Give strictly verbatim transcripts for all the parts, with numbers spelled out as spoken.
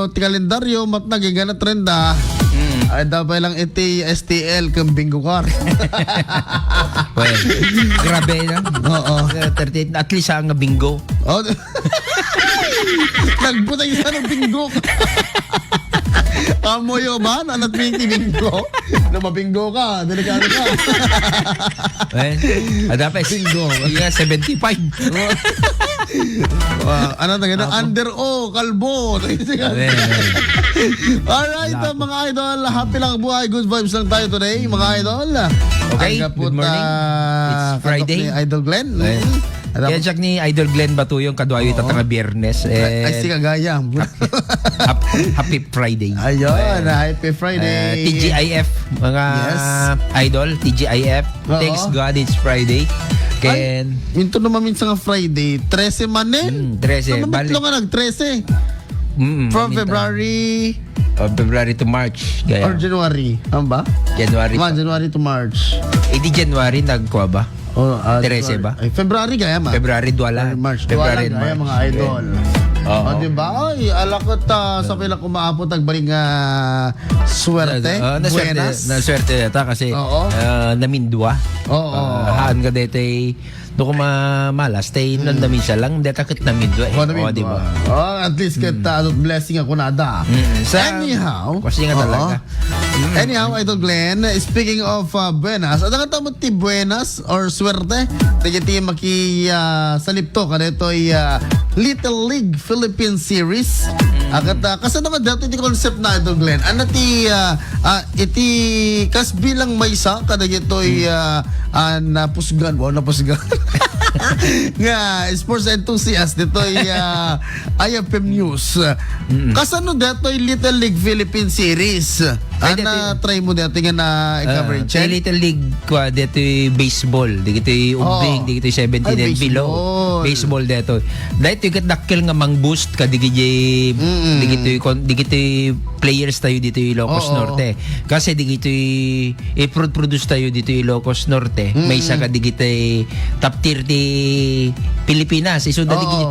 ti kalendaryo, matnag, ingana trenta. Mm. Ay, dapat lang iti S T L ken bingo card. Well, grabe na. Oo. Eh, thirty-eight, at least, ah, nga bingo. Oh. Nagbutang sa ng bingo. Amoyo ba? Nanat mi ti bingo. Na mabingo ka, delikado ka. Eh, ah, dapat bingo. Iya, seventy-five. Wow, ano na ganda? Apo. Under, oh, kalbo. Amen, amen. Alright, Wala uh, po. Mga idol, happy lang buhay, good vibes lang tayo today, mga idol. Okay, Ang kaput, good morning. Uh, It's Friday. Ni Idol Glenn. Amen. Mm. Kaya check ni Idol Glenn Batuyong, kadwayo Oo. Tatanga Biyernes. Ay, ay, And sige, gayam. Happy, hap-, happy Friday. Ayun, Ayan. Happy Friday. Uh, T G I F, mga Yes. Idol, T G I F. Oo. Thanks God it's Friday. Ay, Ken minto naman minsan nga Friday. Trese man eh. Mm, trese. Ano Bali- mitlo nga nag-trese? Mm, From minto. February. From February to March. Gaya. Or January. Ano ba? January. Ma, January to March. Eh, di January, nagkuha ba? Oh, ah, Trese January. Ba? Ay, February kaya, ma? February, dua lang. February, March, dua February lang, kaya, March. Mga idol. Yeah. Oo. Oh, di ba? Ay, alakot, ah, sa pila kumaapo, tagbaling, ah, swerte. Na, ah, naswerte, Buenas. Naswerte yata kasi, Oo. Ah, namindua. Oo. Ah, haan ka detoy, do ko ma-, malas, tay, Hmm. nandamin siya lang, deta ket namindua eh. Oh, namindua. Oh, di ba? Oh, at least ket, Hmm. ah, blessing ako nada. Hmm. Sa Anyhow. Kasi nga Oo. Talaga. Hmm. Anyhow, Idol Glenn, speaking of, ah, buenas, adda nga tamo ti buenas or swerte, dagiti maki, ah, salipto, kadetoy, ah, Little League Philippine Series. Hmm. Ah, ket, ah, kasano nga detoy ti concept na, Idol Glenn? Ano ti, ah, ah, iti kas bilang maysa kadagitoy, Hmm. ah, ah, napusgan, wow, napusgan. Nga sports enthusiast ditoy, ah, I F M News. Mm. Kasano detoy Little League Philippine Series? Ay, Ana, detoy, try mo detoy nga na ah, i-coverage? Kay Little League, kwa, detoy baseball, dagitoy Oo. Umbing, dagitoy seventeen Ay, and below. Baseball. Baseball detoy. Detoy ket dakkel nga mang-boost kadagiti, Mm. dagitoy kon-, dagitoy players tayo ditoy Ilocos Oo. Norte. Kasi dagitoy i-pro-, produce tayo ditoy Ilocos Norte. Mm. Maysa kadagiti top tier ti Pilipinas. Isu da Oo. Dagiti,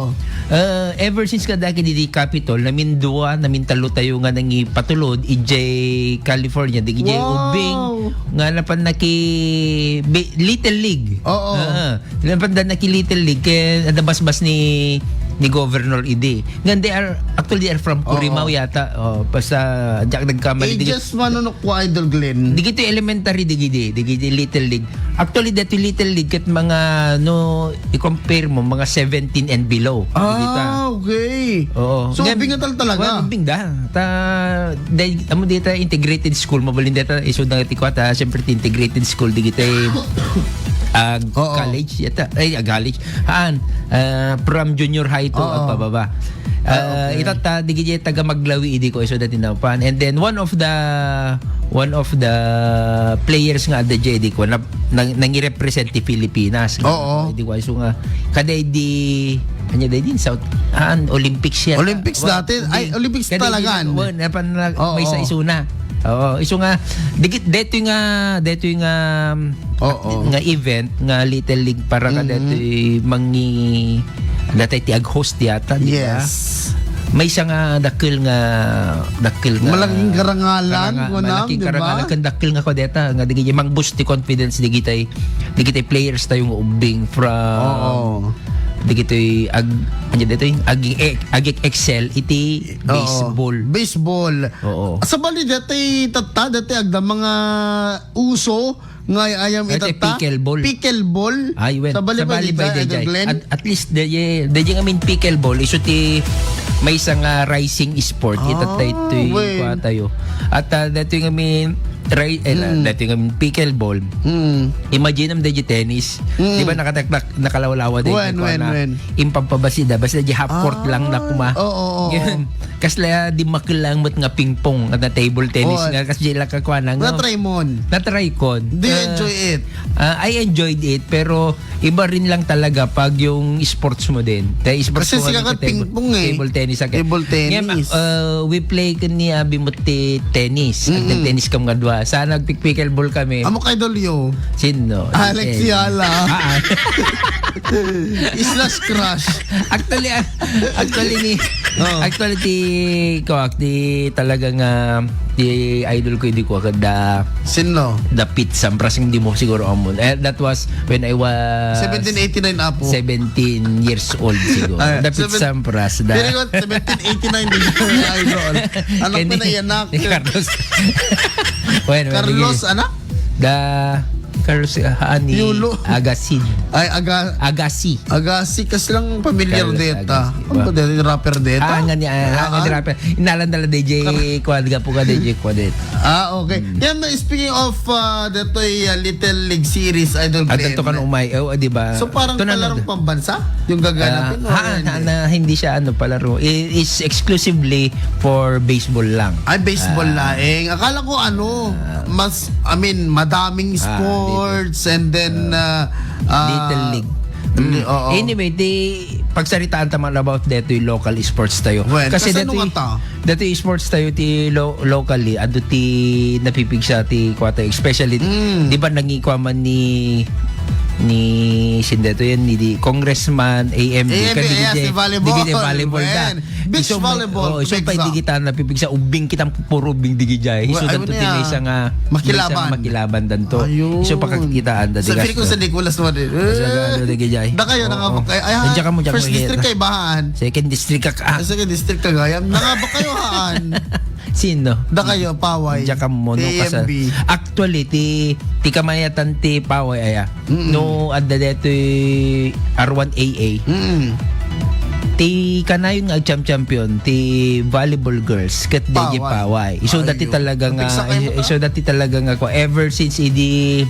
uh, ever since kadagiti Capitol, namindua, namintalo tayo nga nangipatulod, idiay California, dagiti Wow. Umbing, nga napan naki-, bi-, Little League. Oo. Ah, napan da naki Little League, kaya adda basbas ni, ni Governor idi. Nga, they are, actually, they are from Oo. Curimaw yata. Oh, basta, diak nagkamali. Digi-, Ages man, ano, ko, Idol Glenn? Digitoy elementary, digidi, digidi Little League. Actually, detoy Little League, ket mga, no, i-compare mo, mga seventeen and below. Digita. Ah, okay. Oo. So, Ngayon, ubing nga tal-, talaga? Well, ubing da. Ta, day, amo dita integrated school, mabalin dita, isu na ti kwata, siyempre, ti integrated school, digita, ah, Oo. College, yata, ay, ah, college. Haan, ah, from junior high to Oo. Agpababa. Ah, Ah, okay. Itatta, digiti taga Maglawi idi ko isu dati napan. And then one of the, one of the players nga adda diay idi ko na, nang, nangirepresent ti Pilipinas. Oo. Idi ko isu nga, kada idi, anya da din, South, ah, Olympics yata. Olympics Wa-, dati? Ay, hindi. Olympics Kada talaga, idi, ano? Wa, napan na, Oo. Maysa isuna. Oo, isu nga, digit, detoy nga, detoy nga, Oo. Nga event nga Little League para ka Mhm. detoy mangi-, detoy ti ag-host yata, di ba? Yes. Maysa nga dakkel nga, dakkel nga Malaking karangalan, karanga-, kunam, malaking di ba? Karangalan, ken dakkel nga kudeta, nga digiti mang-boost ti confidence digitay, digitay players tayo nga ubbing from Oo. digitoy ag-, ano ditoy? Ag-, ag-excel iti Oo. Baseball. Baseball. Oo. Sabali, detoy tatta, detoy agda mga uso, nga ay-ayam Iti itatta? Pickleball. Pickleball? Ay, wen. Sabali ba Sabali ba diay, iti Idol diay? Glenn? At, at least, diay, diay nga amin pickleball, isu ti maysa nga rising sport, Ah, itatta itoy wen. Kuha tayo. At, ah, dito nga amin, ri-, eh, la-, Mm. dito nga amin pickleball. Mm. Imagine am diay tennis. Mm. Di ba nakataktak, nakalawlawa diay Wen, kuha wen, na wen. Impampabasida, basta diay half court lang na Ah, kuma. Oo, oo. Yun. Kasla di makelang met nga ping pong at na table tennis Oh. Nga kasi la kakuanan nga. Na-try mo? Na-try ko. Do you Ah, enjoy it? Ah, I enjoyed it, pero iba rin lang talaga pag yung sports mo din. Kaya sports Kasi mo siya nga ka table, ping pong eh. Table tennis. Table tennis. Ngayon, ah, we play kani abi mo ti tennis. At Mm-mm. Tennis kam nga Ah, sa nagpikpickleball kami. Amo kay Dolio. Sino? Alex Yala. Ah, ah. Islas Crush. Actually, ah, actually ni, Oh. actually ti, ko, ti talagang, ah, ti idol ko, di ko, the, Sino? the Pete Sampras, hindi mo siguro amon. Eh, that was when I was Seventeen eighty-nine apo. seventeen years old siguro. Ay, The Pete seven- Sampras, the Very good, seventeen eighty-nine din yung idol. Anak Hindi. na na, anak. Ni Carlos. Bueno, Carlos, sige. anak? Da Carlos, ah, ni Yulo. Agassi. Ay, Aga-, Agassi. Agassi, kasi lang pamilyar Carlos deta. Agassi. Ano ba, deta, rapper deta? Ah, nga ni, ah, Ah, nga ni ah. rapper. Inalan dala D J Car- Quadga po ka, D J Quadet. Ah, okay. Hmm. Yan, speaking of, ah, detoy, ah, Little League Series, Idol Ah, Glenn. dito ka na umay. Oh, di ba? So, parang Ito na, palarong no? pambansa? Yung gaganapin, Ah, or ha, hindi? ha, na, hindi siya, ano, palaro. I-, is exclusively for baseball lang. Ay, baseball Ah. laeng. Akala ko, ano, Ah. mas, I mean, madaming Ah, sports and then, ah, ah, Little League. li-, Mm. oo. Anyway, di, pagsaritaan ta man about detoy local sports tayo. Well, Kasi kasano detoy, nga ta? detoy sports tayo ti lo-, locally, adu ti napipigsa ti kuwata, especially, Mm. di ba, nangikuha man ni, ni, sino detoy yan, ni di, Congressman, A M D, A M D, kan di yes, gidi, di volleyball. di gidi volleyball ka. Well, Beach Isu may, volleyball, oh, isu to be pay exact. Di kita napipigsa, ubing kitang puro ubing di gijay. Well, Isu ayun danto na ti yan. Maysa nga, Makilaban. maysa nga makilaban danto. Ayun. Isu pakakita anda, Sa di feeling ko gasto. sa Nicolas mo din. Sa Eh. gano di gijay. Da kayo, Oo. nangabak-, ay, ay, Nandiyan ka mo, diyan first mo, district eh. kay Bahan. Second district ka, ah. Ah, second district ka, gayam. Nangabak kayo, haan. Sino? Da kayo, Paway. Diyan ka mo, no, A M B. kasal-, actually, ti, ti kamayatan ti Paway, aya. Mm-mm. No, adda detoy R one A A. Mm-mm. Ti kanayon nga agchampion ti volleyball girls ket D J Paway. Paway. Isu dati Ayun. talaga nga, Napigsa kayo, isu dati talaga nga ko ever since idi,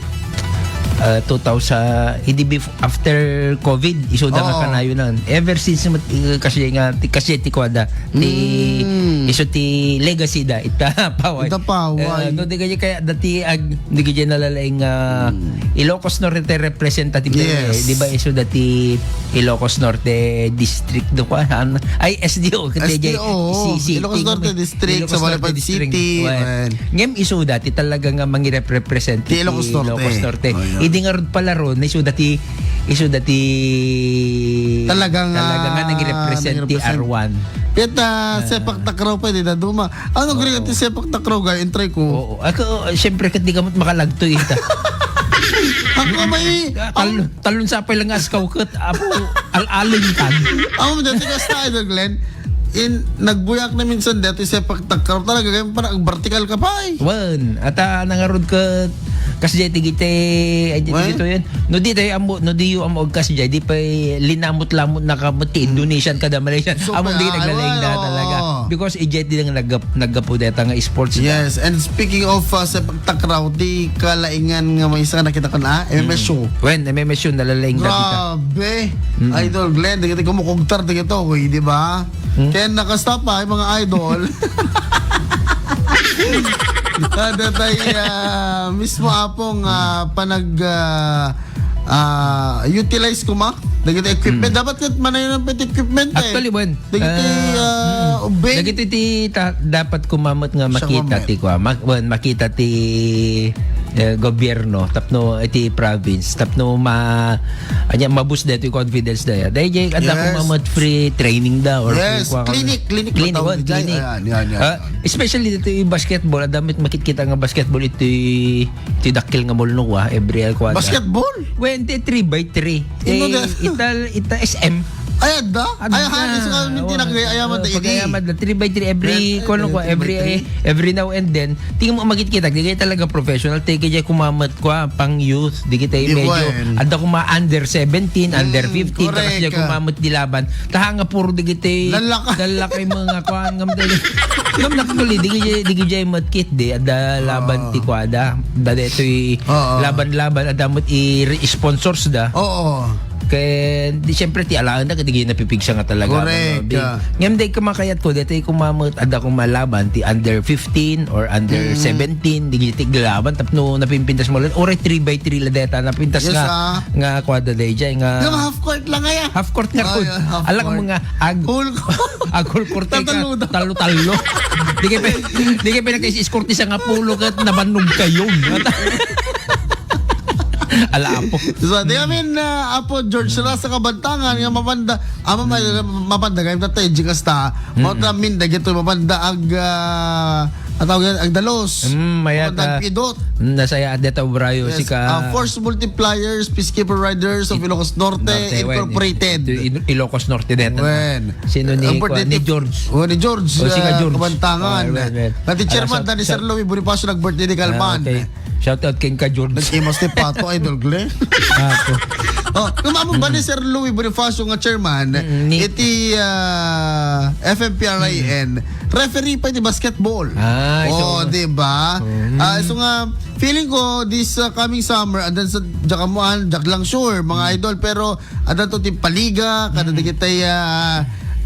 uh, two thousand, idi bef-, after COVID, isu da nga Oo. kanayonan. Ever since mat-, uh, kasi nga, ti-, kasi ti kuwada, ti, Mm. isu ti legacy da, ita Paway. Ita Paway. Uh, no, di kaya, kaya dati ag-, Dagiti nalalaing, ah, Mm. Ilocos Norte representative tayo, Yes. eh. Di ba, isu dati Ilocos Norte District do kuan? Ay, S D O, kaya S D O, si, si, Ilocos ting-, Norte District, Ilocos sa Norte Maliban District. City, Well, man. ngem isu dati talaga nga mangirepresent Ti Ilocos ti Norte. Ilocos Norte. Oh, yeah. Idi nga rod pala ron, isu dati, isu dati Talaga nga talaga nga nangirepresent ti nangirepresent. R one. Ket, ah, Ah. sepak takraw pa, di na duma. Ano, Oo. Great, sepak takraw, guy, entry ko. Oo. Ako, siyempre, ket di ka mo't makalagtoy, ita. Ako may, Tal-, ang talon sa apay lang askaw ket, apo, al-alin kan. Ako, dati ka sa Idol Glenn, in, nagbuyak na minsan dati sepak takraw talaga, kaya parang vertical ka pa, eh. Wen, at, ah, nangarod ka, kas jay, tigiti, ay, Wen? tigito yun. No, di tayo amo, no, di yu amo, kas jay, di pa, linamot-lamot na ka, ti Indonesian ka da, Malaysian. So, Amo di ah, naglalayda oo. talaga. Because idiay di nga nagap-, naggapu deta nga sports da. Yes, and speaking of, uh, sepak takraw, di kalaingan nga maysa nga nakita ko na, M M S show. When M M S show, nalalaing da kita. Grabe. Mm. Idol Glenn, di kita kumukugtar, di kita, uy, di ba? Hmm? Kaya nakastop, ah, yung mga idol. Ada tayo, ah, mismo apong, ah, panag, ah, ah, utilize ko ma. Dagiti equipment. Hmm. Dapat kat manayon ang pwede equipment, eh. Actually, when, Dagiti, ah, ah, mm. ubing. Dagiti ti ta-, dapat kumamet nga Siya makita kumamet. ti kua, mak-, wen, makita ti, eh, gobyerno, tapno iti province, tapno ma-, anya, mabus daytoy confidence daya. Dahil jay, adda Yes. kumamet free training da or Yes, free kua-, clinic, clinic, clinic, matawag wen, diyan. clinic. Ayan, yan, yan, Ah, yan. especially dito yung basketball, adda met makitkita nga basketball iti, iti dakkel nga mall no kua, every, ah, kua da. Basketball? Wen, ti three by three. Ino Eh, da? ital, ita S M. Ay, adda? Adda. Ay, ha, isu ka, minti Oo. nag-, ay, ayamat Oo, da, pag-, eh. ayamat da, three by three every, Well, kuwan eh, ko, three by every, three. eh, every now and then, tingnan mo, magkita, di kayo talaga professional, di kayo kumamat ko, ah, pang youth, di kita Di medyo, ko, eh. adda ko mga under seventeen, under Mm, fifteen, tapos correct. di kumamat di laban. Taha nga puro di kita, Lalaka. lalakay mga kuwan, ngam dali. Ngam nakakuli, di kayo, di kayo matkit, di, adda laban Oo. ti kuwada. Da detoy Oo. laban-laban, adda mo't i-, sponsors da. Oo. Ken, di, siyempre, ti alaenna, ket di napipigsa nga talaga, Correct, ano, di, ah. Ngem, di kumakayat ko, ditoy kumamet, adda kong malaban, ti under fifteen or under Mm. seventeen, di ti laban, tapno napimpintas mo lang, oray three by three la deta, napintas Yes, nga, ah. nga kuwada dayjay, nga Yung half court lang kaya? half court nga Oh, court. yeah, half Alam mo court. nga, ag-, Whole court. ag-whole court ka, Tataludo. talo-talo. Di kayo, di kayo pinagkais-escort isa nga pulo ket nabannog kayo. Ala, apo. So, di amin, ah, Apo George, sila sa kabantangan nga mapanda, ama, ma-, mapanda, kaya tatay, jikas ta, mao Mm. ta amin, dagito mapanda ag, ah, ang tawag yan, agdalos. Mm, mayat, Mapanda ah, agpidot. Nasaya at deta obrayo, Yes. sika Ah, Force Multipliers, Peacekeeper Riders of Ilocos Norte, Norte, wen. Incorporated. Ito, Il-, Ilocos Norte, deta. Wen. Sino ni, Ang kuan, ni birthday George? Oh, ni George, O, sika ah, George. Kabantangan. Oh, wen, wen. Pati Ala, chairman, shout, Dani shout Sir Louie Bonifacio, nag-birthday ni Ah, Kalman. okay. Shout out kay ka, George. Nag-imas ti pato, idol Glenn. Apo. Oh, kung maamo ba ni Sir Louie Bonifacio nga chairman, Mm, ni iti, ah, F M P R I N, referee pa iti basketball. Ah, iso Oh, nga. di ba? Mm. Ah, iso nga, feeling ko, this, ah, coming summer, and then sa Jakamuan, Jaklang sure, mga Mm. idol, pero adda to ti paliga, kada Mm. dagiti, ah,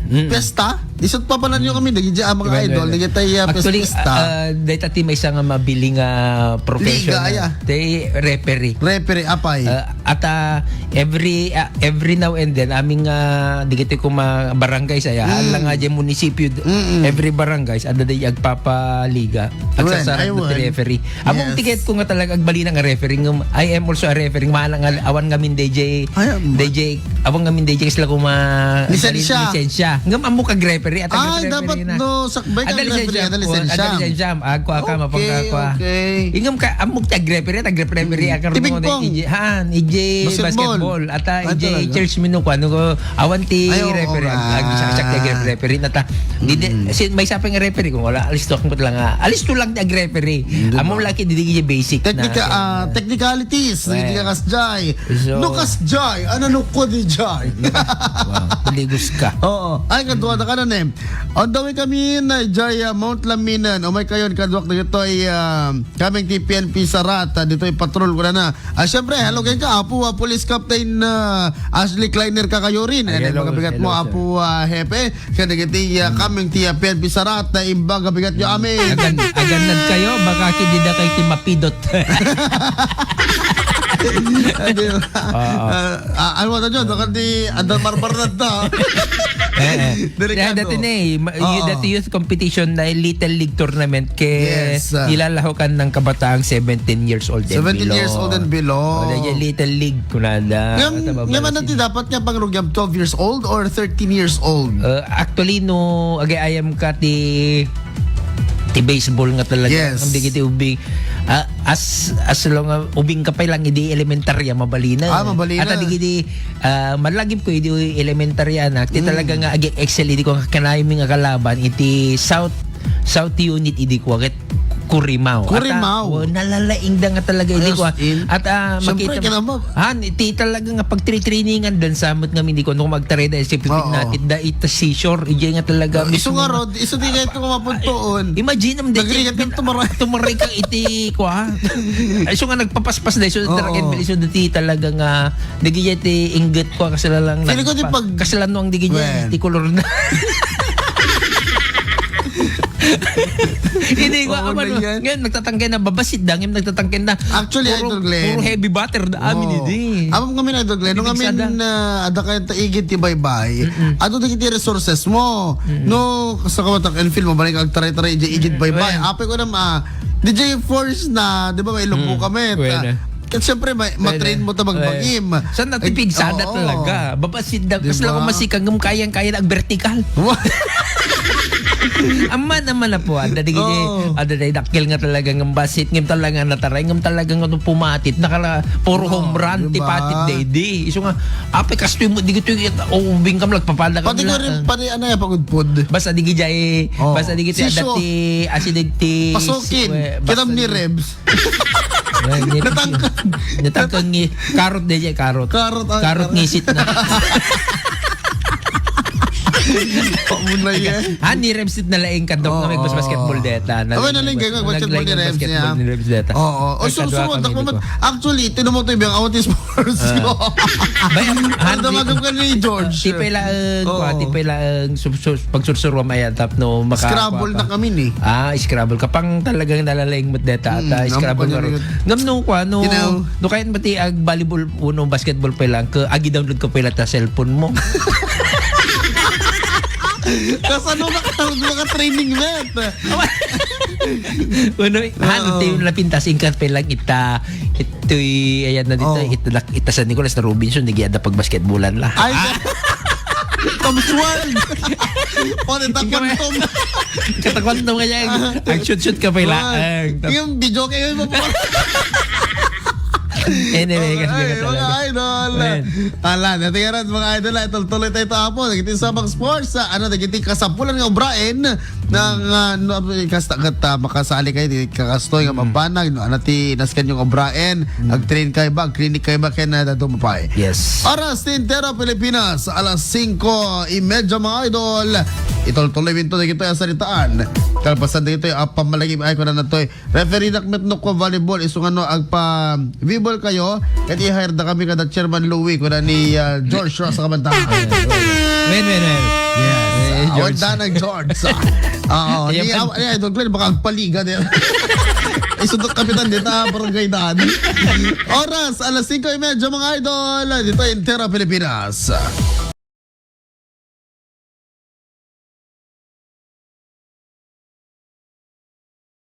Mm. pesta. Isut pa panan nyo kami, dagiti, ah, mga Diba, idol, diba? dagiti, ah, Actually, pesta. ah, dayta ti maysa nga mabiling, ah, profession Liga, na. aya. Ti referee. Referee, apay. Ah, at, ah, every, ah, every now and then, aming, ah, dagiti kuma barangay saya, Mm. lang nga di munisipyo, d-, Mm-mm. every barangay, adda di agpapaliga. Wen, Agsasarag ay, na ti wen. referee. Among Yes. tiket ko nga talaga agbalina nga referee, ngem I am also a referee, maala nga awan ngamin D J, Ay, am- D J, awan ngamin D J, sila kuma Lisensya. lisensya. Ngem ammo kag referee, at Ay, ang dapat referee na. no, sakbay Ada kag lisensya referee, ada po, lisensya. ada lisensya, agkua ka, Okay, mapangkakua. okay. Ngem ka, ammo kag referee, at referee, Mm. akar Ti mo, pingpong. I J, haan, I J Basketball. basketball, at, ah, Ay, I J talaga? church mino, kung ano ko, awan ti Ay, oo referee, nga. ag-, ag-, ag-, referee na ta. Di, di, Mm. sin-, maysa pa nga referee, kung wala, alisto ako lang, ah. Alisto lang ti ag-referee. Di ba? Ammo laki, di, di, basic na. Technica-, ah, technicalities, Well. Hindi ka kasjay. So No kasjay, ano no ko di jay? Wow, ligos ka. Oo. Ay, kadwa na ka na, ne. On the way kami na jay, ah, Mount Laminan. O may kayon, kadwak na ito ay, ah, kaming ti P N P Sarat, ah, dito ay patrol ko na na. Ah, syempre, hello kay ka, Apo, ah, Police Captain, ah, Ashley Kleiner Kakayorin. Ay, Ano yung hello, mga bigat mo, hello, sir. Apo, ah, Hepe? Kaya nagiti, ah, kaming ti, ah, P N P Sarat na imbag kabigat nyo amin. Agan-, agannad kayo, baka kidida kayo ti mapidot. Ah, di ba? Oo. Ah, ah, ano mo na dyan? Baka di, anda marmarnad na. Eh, eh. Delikado. Kaya dati na eh, ma-, Oo. y-, dati youth competition na Little League Tournament kay Yes, ah. nilalahukan ng kabataang seventeen years old and Seventeen below. years old and below. O, dahil yung Little League, kunada. Ngam-, At ababa ngam, na ano ti sige. dapat nga pangrugyam, twelve years old or thirteen years old? Uh, actually, no, agay ayam ka ti, ti baseball nga talaga. Yes. Ang digiti ubing. Ah, as, as long, ah, ubing ka pa lang, idi elementarya, mabalina. Ah, mabalina. At digiti, ah, malagip ko, idi elementarya na. Ti Mm. talaga nga, agi excel, idi ko nga kanaymi nga kalaban, iti South, South Unit, idi ko, agad Kurimaw. Kurimaw. At, ah, oh, nalalaing da nga talaga, idi Ayos, ko, ah. in. At, ah, Siyempre, makita mo, kailangan mag- han, iti talaga nga pagtri-trainingan, dan samot nga, hindi ko, ano, magtaray da, isip Oo. natin, da, ita seashore, ija nga talaga, Oh, iso mismo nga nga, rod, iso di kayo ito mapuntoon. Imagine, am, Nagrigat dati, ng tumara-, tumaray ka iti, kwa. Ay, iso nga nagpapaspas na, iso Oo. talaga, iso dati talaga nga, dagi iti inggit kwa, kasi lang Feeling ko di nagpa-, pag kasi lang nuang dagi Wen. iti kolor na. Hindi ko, Oo, ano, na yan. ngayon, nagtatangkay na, babasit da, ngayon, nagtatangkay na. Actually, Puro, Idol Glenn. puro heavy batter da, amin, Oo. hindi. Amam kami na, Idol Glenn. Nung Hindi amin, pisada. ah, ada kayo ta igit ti baybay. Mm-mm. Ato di kiti resources mo. Mm-mm. No, sa kawatak and film, mabalik ang taray-taray, di igit Mm, baybay. well. Apay ko na, ah, D J Force na, di ba, may lupo Mm, kami. well, Ta-, eh. Kasi siyempre, may, Well, matrain eh. mo ta magbagim. Well, saan na Ay, tipig? Sada oo. talaga. Babasit da. Di Kasi lang ba? kung masikag, kayang-kaya na ang vertical. Wa- Aman, aman na po. Ada di gini, Oo. ada di dakkel nga talaga ng basit, ngem talaga nataray, ngem talaga nga pumatit, nakala, puro Oo, home run, di ba? tipatit, day, di. Iso nga, apay, kastoy mo, di gito, o, ubing kam, nagpapada kam Pati ko na, rin, ah. pati ano, eh, pagudpod. Basta di gijay, Oo. basta di gijay, Sisyo. dati, asi dagti, Pasukin. we-, Kita basta ni di Rebs. Well, ni-, Natangkad. natangkad ngi-, karot di jay, karot. Karot, ah, Karot karot. ngisit na. Pamunay yan. Ah, ni Rebs it nalaing kadok nga Oo. Nagbasketball deta. Awa, nalaing kayo, nagbasketball ni Rebs niya. Nagbasketball ni Rebs deta. Oo. O, nagkadua sursuruan, kami dakma nito. Actually, tinumoy to yung awat sports ko. Ah. Bay, ang Ang damagam ka ni George. Tipay laeng, Oo. Kwa, tipay laeng, sus-, sus-, pagsursuruan ay atap, no, maka-, Scrabble kwa, na kwa. Kami ni. Ah, Scrabble. Kapang talagang nalalaing mo deta, Mm, ta, Scrabble ang nga ron. Ngam no, kwa, no, You know. No, kaya mati ag volleyball, uno, basketball pa lang, ka, agi download ka pa lang ta cellphone mo. Kasano maka-, maka-training met? Ano, ano, Oo. Tayo napintas, ingkat pa lang ita, ito'y, ayan na dito, Oo. Ita, ita San Nicolas na Robinson, naging ada pag-basketballan la. Ay, Ah! Tom's World! O, ita Quantum. Katakwat na kaya, Ah. Ang shoot-shoot ka pa lang. Ah, Ang yung video kayo mo po. Anyway, kasi Okay, nga mga talaga. Idol. Ayan. Ala, natingaran, mga idol, ay, tuloy-tuloy tayo ito, apo. Nagiti sa mga sports, ah, ano, nagiti kasapulan nga obraen ng, ah, no, kasta, kat, ah, makasali kayo, di kakastoy nga Mm. mabanag, no, ano, ti, naskan yung obraen, Mm. ag-train kayo ba, ag-clinic kayo ba, kaya na, dumapay. Yes. Oras ti Entero Pilipinas, alas singko y media, mga idol. Itol-tuloy minto na gito yung saritaan. Kalpasan na gito yung, ah, pamalagim ay, kung ano na to, eh. Referee nak met no ko volleyball, isu nga no, agpa-volleyball kayo, ket i-hire da kami kada Chairman Louie, kuna ni, ah, George Ross sa kabantahan. Wen, wen, wen. Yes. Eh, Awan George. Da nag George. Oo, Ayan ni, pa. Aw-, ni Idol Glenn, baka agpaliga din. Isundot kapitan dito, ah, barangay daan. Oras, alas singko y media, mga idol. Dito, Entero Pilipinas.